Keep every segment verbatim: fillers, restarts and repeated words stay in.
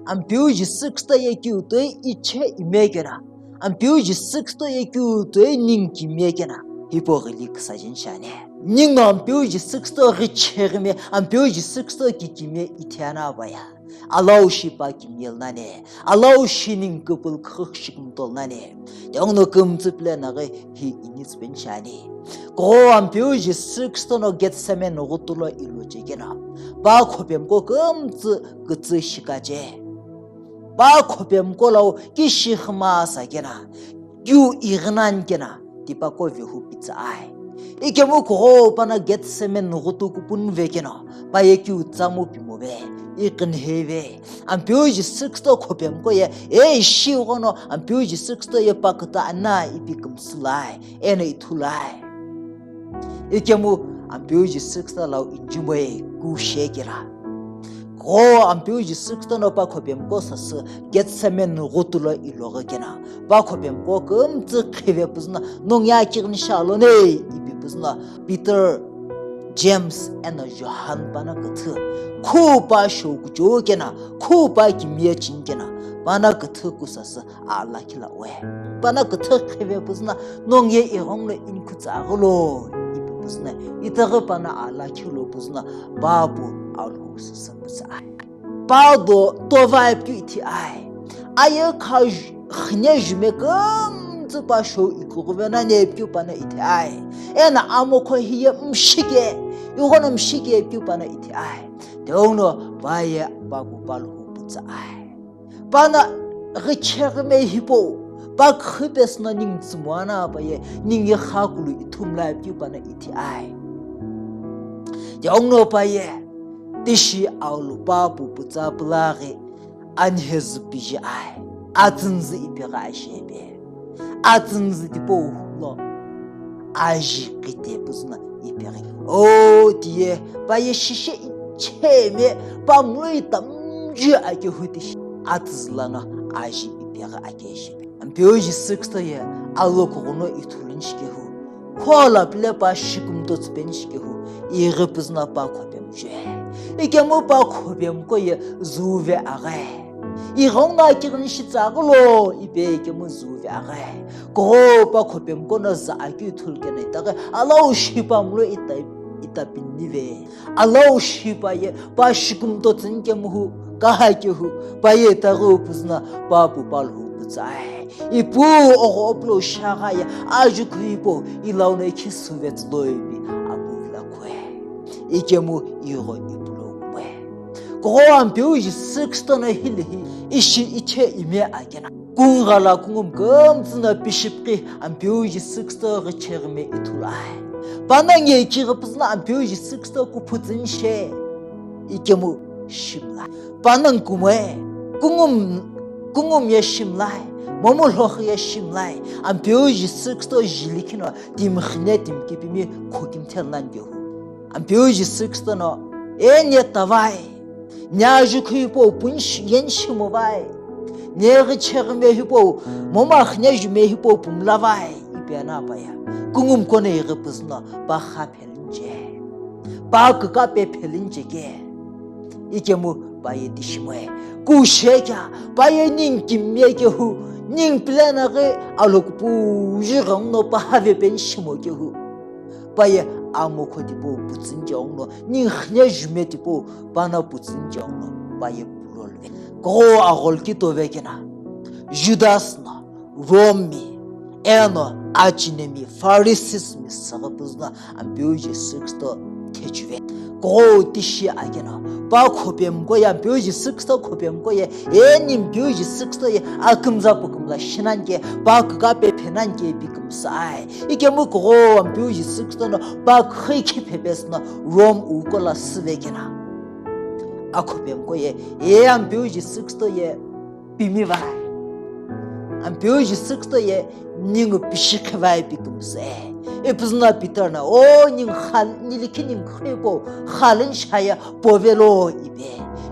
Ampeu Jisü Khristo ye keu toi ichhe ime kena, Ampeu Jisü Khristo ye keu toi ningu kimie kena, hipau ghili küsa jeni shiani. Ningu Ampeu Jisü Khristo ghicheghi me, Ampeu Jisü Khristo kikimie ithi ana paya. Alau shi pa kimie lnani, alau shi ningu küpülü khüxü shi kümtol nani. Tighenguno kümtsü pile naghi hi initsü peni shiani. Kughengu Ampeu Jisü Khristo no Gethsemane ghutu lo ilo chekena, pa khopemko kümtsü kütsü shikache. Pa khopemko lau kishi khima sa kena, keu ighinan kena, tipaqo vehu pitsü ai. Ikemu kughengu pano Gethsemane ghutu kupunu vekeno, pa ye keu tsamu pimove, iqinheve. Ampeu Jisü Khristo khopemko ye, e ishi ghono, Ampeu Jisü Khristo ye pa küta ana ipi kümsü lai, eno ithulu ai. Ikemu Ampeu Jisü Khristo lau injumoi kushekera. Kughengu Ampeu Jisü Khristo no pa khopemko sasü Gethsemane ghutu lo iloghi kena, pa khopemko kümtsü khive püzüno, nongu ye akighini shi alone, ipi püzüno, Peter, James eno Johan pano küthü, khu pa shou kuchou kena, khu pa kimie cheni kena, pano küthü kusasü aa lakhi la we. Pano küthü khive püzüno, nongu ye ighenguno inikhu tsaghi lo, ipi püzüno, itaghi pano aa lakhi lo püzüno, pa pu Alhou sasü pütsü ai. Pa do tovai pkeu ithi ai. Aye kha ju-, khine jume kümtsü pa shou ikughuve nani pkeu pano ithi ai. Eno amokho hiye mshike, ighono mshike pkeu pano ithi ai. Tighenguno pa ye pa pu pa Alhou pütsü ai. Pano ghicheghi me hipau, pa khipesüno ningu tsümu ana pa ye, ningu ye khakulu ithumla pkeu pano ithi ai. Tighenguno pa ye, tishi aulu pa pu pütsa pülaghi, anhezü piji ai, atsünzü ipeghi ashebe. Atsünzü tipau lo, aji qite püzüno ipeghi. O tiye, pa ye shishe ichhe me, pa mloi tamji akehu tishi, atsüzü lano aji ipeghi akeshebe. Ampeu Jisü Khristo ye alokughuno ithuluni shikehu, khola pile pa shi kümtotsu peni shikehu, ighi püzüno pa khopemjue. Ikemu pa khopemko ye zuve aghi. Ighenguno akighini shi tsaghi lo, ipi ikemu zuve aghi. Kughengu pa khopemko no za akeu ithulu kena itaghi, alau shi pa mloi ita, itapinive. Alau shi pa ye, pa shi kümtotsüni kemuhu, kaha kehu, pa ye itaghi püzüno, pa pu pa Alhou pütsü ai. Ipu ogho oplo shagha ye, ajukhu hipau, ilau no ikhi suve tsülo ipi, apu vila kue. Ikemu igho ipu lo kue. Kughengu Ampeu Jisü Khristo no hilihi, ishi ichhe ime akena. Kungugha lo kungumu kümtsü no pishipqi Ampeu Jisü Khristo ghicheghi me ithulu ai. Pano nge ikighi püzüno Ampeu Jisü Khristo kuphu tsüni she. Ikemu shimlai. Pano nkumoe, kungumu, kungumu ye shimlai, momu lhokhi ye shimlai, Ampeu Jisü Khristo jili khino timi khine timi kipimi khokimthelu nani kehu. Ampeu Jisü Khristo no, e ne tavai, ne ajukhu hipau pun shi-, yeni shimovai, ne ghicheghi me hipau, momu akhine jume hipau pumlavai, ipi ana pa ye. Kungumuko no ighi püzüno, pa kha phelini che. Pa küka pe phelini che ke. Ikemu pa ye tishimoe. Kushekea, pa ye ningu kimie kehu, ningu pile naghi alokupu ju ghenguno pa have peni shimo kehu. Pa ye amokho tipau putsüni che ghenguno, ningu khine jume tipau pano putsüni che ghenguno, pa ye pulolve. Kughengu agholo kito vekena, Judas no, Rome mi, eno achinemi, Pharisees mi saghi püzüno Ampeu Jisü Khristo thechuve. Kughengu tishi akeno, pa khopemko ye, Ampeu Jisü Khristo khopemko ye, eni Ampeu Jisü Khristo ye akümza pükümla shinani ke, pa küka pe phenani ke ipi kümsü ai. Ikemu kughengu Ampeu Jisü Khristo no pa khikhi phepesüno Rome uko lo süvekena, akhopemko ye, e Ampeu Jisü Khristo ye pimi vai. Ampeu Jisü Khristo ye ningu pishi khivai ipi kümsü e. Ipüzüno Peter no, o ningu khal-, nilikhi ningu khipau, khalini shaye povelo ipi.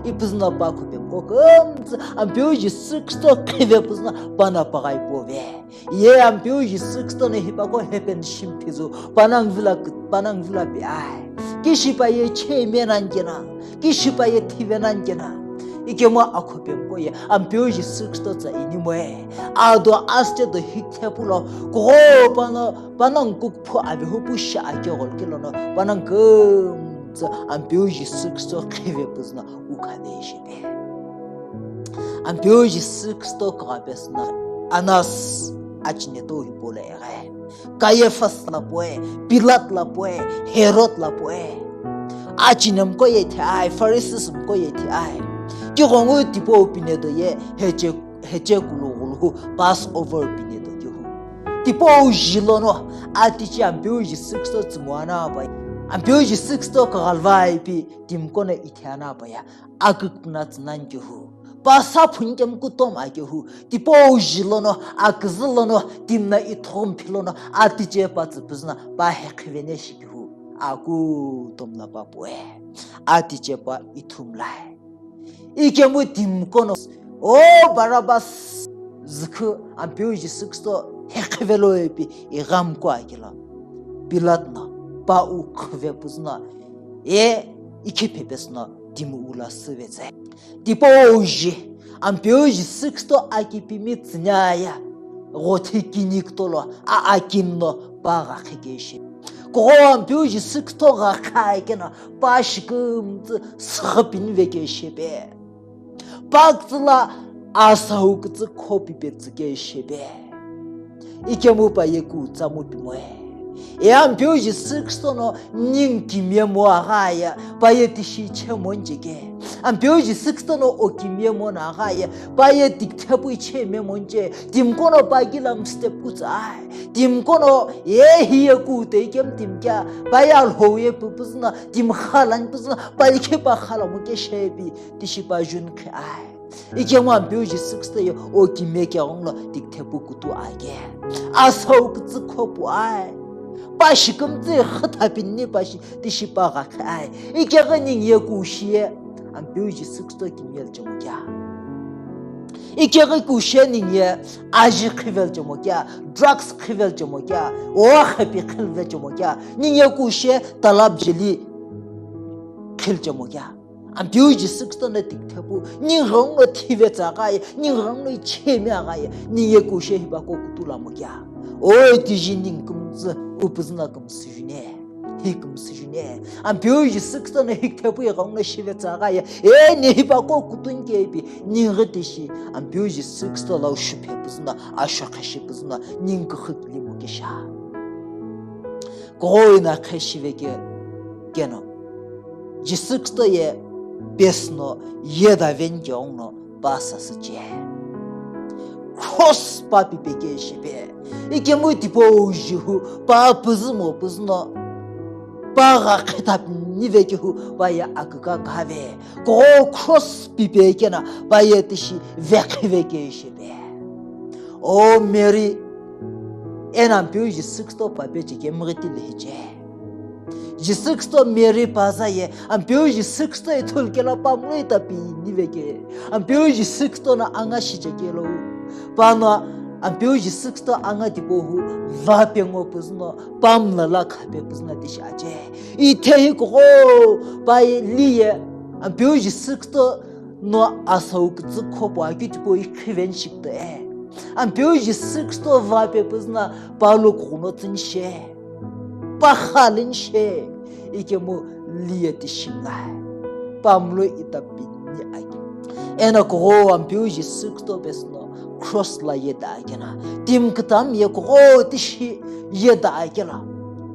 Ipüzüno pa khopemko kümtsü Ampeu Jisü Khristo khive püzüno pano paghai pove. Ye Ampeu Jisü Khristo no hipaqo heaven shimi phizu, panongu vilo kü-, panongu vilo pi ai. Kishi pa ye chhe ime nani kena, kishi pa ye thive nani kena, Ikemu akhopemqo ye Ampeu Jisü Kristo tsa inimoe. Ado asüche do hikthepu lo kugho pano, panongu kukuphu avehupu shi akegholo kelono, panongu kümtsü Ampeu Jisü Kristo khive püzüno ukhave shipe. Ampeu Jisü Kristo kugha pesüno Anas achine to hipau lo ighi. Caiaphas la pue, Pilate la pue, Herod la pue. Achinemqo ye thi ai, Pharisees mqo ye thi ai. Kighongu tipau pine do ye, heche, heche kulu ghulu hu, Passover pine do kihu. Tipau jilono, atiche Ampeu Jisü Kristo tsumwana pa. Ampeu Jisü Kristo kughalvai pi, timqono ithiana pa ya. Akükpuna tsüna nkehu, pa sa phuni kemu kutom akehu, tipau jilono, aküzü lono, timna ithughu mphi lono, atiche pa tsü püzüno, pa hekhivene shikehu, akutom la pa pue, atiche pa ithumlae. Ikemu timqono, o Barabas, zükhu Ampeu Jisü Kristo hekhivelo ipi ighamqo akelo. Pilate no, pa u khive püzüno, e, ikhi phepesüno, timu ula süvetsü. Tipau ji, Ampeu Jisü Kristo akipimi tsünya ya, ghothi kini kutolo, a akim no, pa ghakhi keshe. Kugho Ampeu Jisü Kristo ghakha keno, pa shikümtsü, süghü pinive keshe pe. Pa kütsü la asau kütsü khopipe tsü keshe pe. Ikemu pa ye kutsamu pimoe. E Ampeu Jisü Kristo no ningu kimiye mo agha ye, pa ye tishi che monche ke. Ampeu Jisü Kristo no o kimiye mo na agha ye, pa ye tikthepu iche me monche. Timqono pa kila mstep kutsa ai. Timqono ye hi ye kute ikemu timkea, pa ye alhou ye püpüzüno, timkha lani püzüno, pa likhe pa khala mo keshe pi, tishi pa jun khe ai. Ikemu Ampeu Jisü Kristo ye o kimiye keghenguno tikthepu kutu ake. Asau kütsü khopu ai. Pa shikümtsü khütha pini pa shi tishi pa ghakhe ai. Ikeghi ningu ye kushi ye Ampeu Jisü Kristo kimiye lo chemo kea. Ikeghi kushi ye ningu ye aji khive lo chemo kea, drugs khive lo chemo kea, o khepi khilve chemo kea. Ningu ye kushi ye talab jeli khilo chemo kea. Ampeu Jisü Kristo no tikthepu, ningu ghenguno thive tsa agha ye, ningu ghenguno ichemi agha ye, ningu ye kushi ye hipaqo kutu lamo kea. O tiji ningu kümtsü, u püzüno kümsü june, hi kümsü june. Ampeu Jisü Kristo no hikthepu ye ghenguno shive tsa agha ye, e ni hipaqo kutu nkepi, ningu tishi, Ampeu Jisü Kristo lau shuphe püzüno, ashokhe shi püzüno, ningu küxü kili mo kesha. Kugho ina khe shive ke, keno. Jisü Kristo ye pesüno yedave ni keghenguno pa sasüche. Cross pa pipe keshe pe. Ikemu tipau ji hu pa püzü mo püzüno. Pa ghakhe thapinive kehu pa ye aküka kave. Kugho cross pipe keno pa ye tishi vekhive keshe pe. O Mary, eno Ampeu Jisü Kristo pa peche kemghi tili hiche. Jisü Kristo Mary paza ye, Ampeu Jisü Kristo ithulu kelo pa mlo ita pinive ke. Ampeu Jisü Kristo no anga shiche kelo. Pano Ampeu Jisü Kristo anga tipau hu vape ngo püzüno, pa mlo la khape püzüno tishi ache. Ithe hi kugho pa ye li ye, Ampeu Jisü Kristo no asau kütsü khopu akeu tipau ikhive ni shiküto e. Ampeu Jisü Kristo vape püzüno pa lo kughuno tsüni she. Pa khalini she. Ikemu li ye tishi mlae. Pa mlo ita pini ake. Eno kugho Ampeu Jisü Kristo pesüno cross la yeda akeno. Timi kütami ye kugho tishi yeda akeno.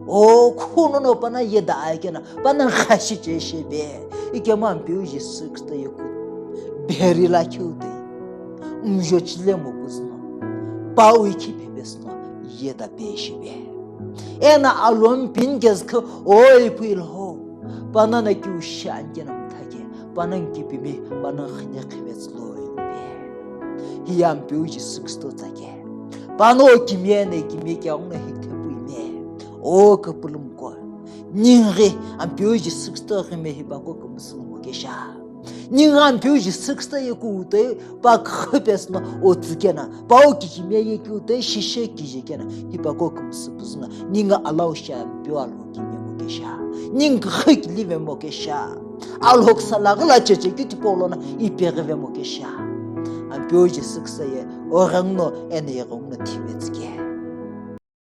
O khuno no pano yeda akeno. Pano khashi che she pe. Ikemu Ampeu Jisü Kristo ye ku. Bheri la khiu te. Mjo chile mo püzüno. Pa u ikhi phepesüno yeda pe shi pe. Eno alomi pini kezükhu o ipu ilho. Pano no kiu shi ani keno mthake. Pano nkipimi, pano khine khivetsü lo ipe. Hiye Ampeu Jisü Kristo tsake. Pano kimiye ne kimiye keghenguno hikthepu ime. O küpülümqo. Ningu ghi Ampeu Jisü Kristo ghime hipaqo kümsü mo kesha. Ningu Ampeu Jisü Kristo ye kutoi pa küxü pesüno otsü keno. Pa o kikimiye ye kutoi shishe kije keno. Hipaqo kümsü püzüno. Ningu alau shi Ampeu alo kimiye mo kesha. Ningu küxü kilive mo kesha. Alhoksa laghi lo cheche keu tipau lono ipeghi vemo keu shi. Ampeu Jisü Khrista ye oghenguno eno yeghenguno thivetsü ke.